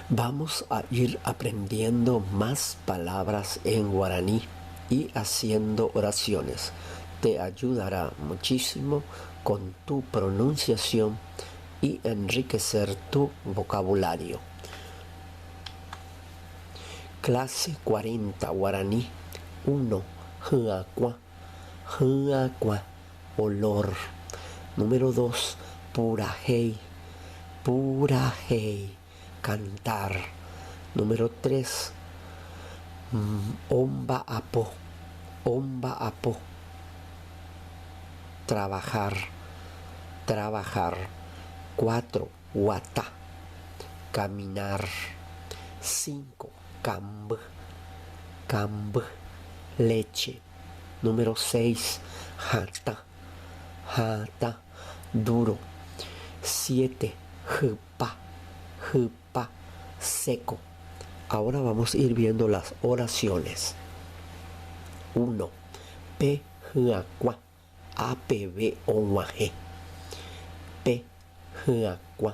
Vamos a ir aprendiendo más palabras en guaraní y haciendo oraciones. Te ayudará muchísimo con tu pronunciación y enriquecer tu vocabulario. Clase 40 Guaraní 1. Hyakuã Hyakuã Olor. Número 2. Purahéi Purahéi Cantar. Número 3. Omba'apo Omba'apo Trabajar Trabajar. 4. Guata Caminar. 5. Kamby Kamby Leche. Número 6. Hatã Hatã Duro. 7. Hypa Hypa Seco. Ahora vamos a ir viendo las oraciones. 1. Pe hyakuã apeve og̃uahẽ. Pe hyakuã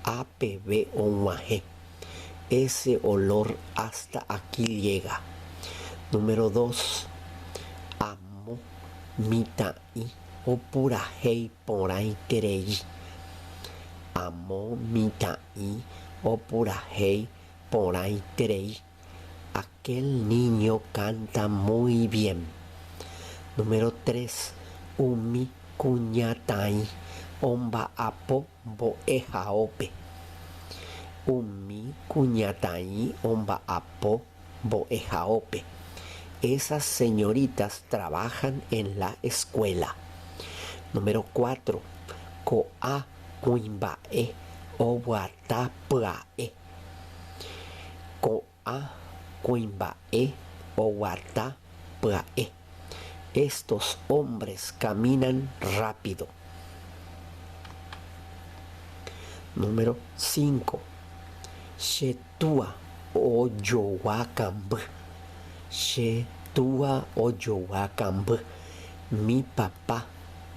apeve og̃uahẽ. Ese olor hasta aquí llega. Número 2. Amo mitã'i opurahéi porãiterei. Amo mitã'i opurahéi porãiterei. Aquel niño canta muy bien. Número 3. Umi kuñataĩ omba'apo mbo'ehaópe. Umi kuñataĩ omba'apo mbo'ehaópe. Esas señoritas trabajan en la escuela. Número 4. Ko'ã kuimba'e oguata pya'e. Ko'ã kuimba'e oguata pya'e. Estos hombres caminan rápido. Número 5. Che túa ojogua kamby. Che túa ojogua kamby. Mi papá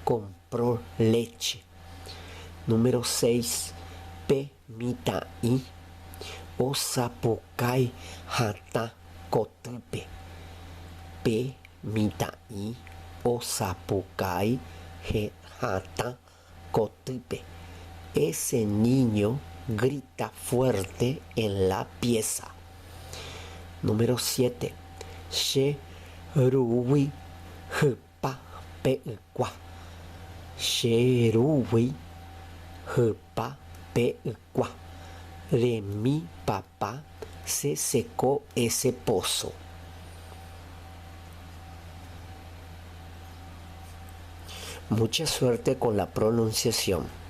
compró leche. Número 6. Pe mitã'i osapukái hatã kotýpe. Pe mitã'i osapukái hatã kotýpe. Ese niño grita fuerte en la pieza. Número 7. Che rúgui hypa pe ykua. Che rúgui hypa pe ykua. De mi papá se secó ese pozo. Mucha suerte con la pronunciación.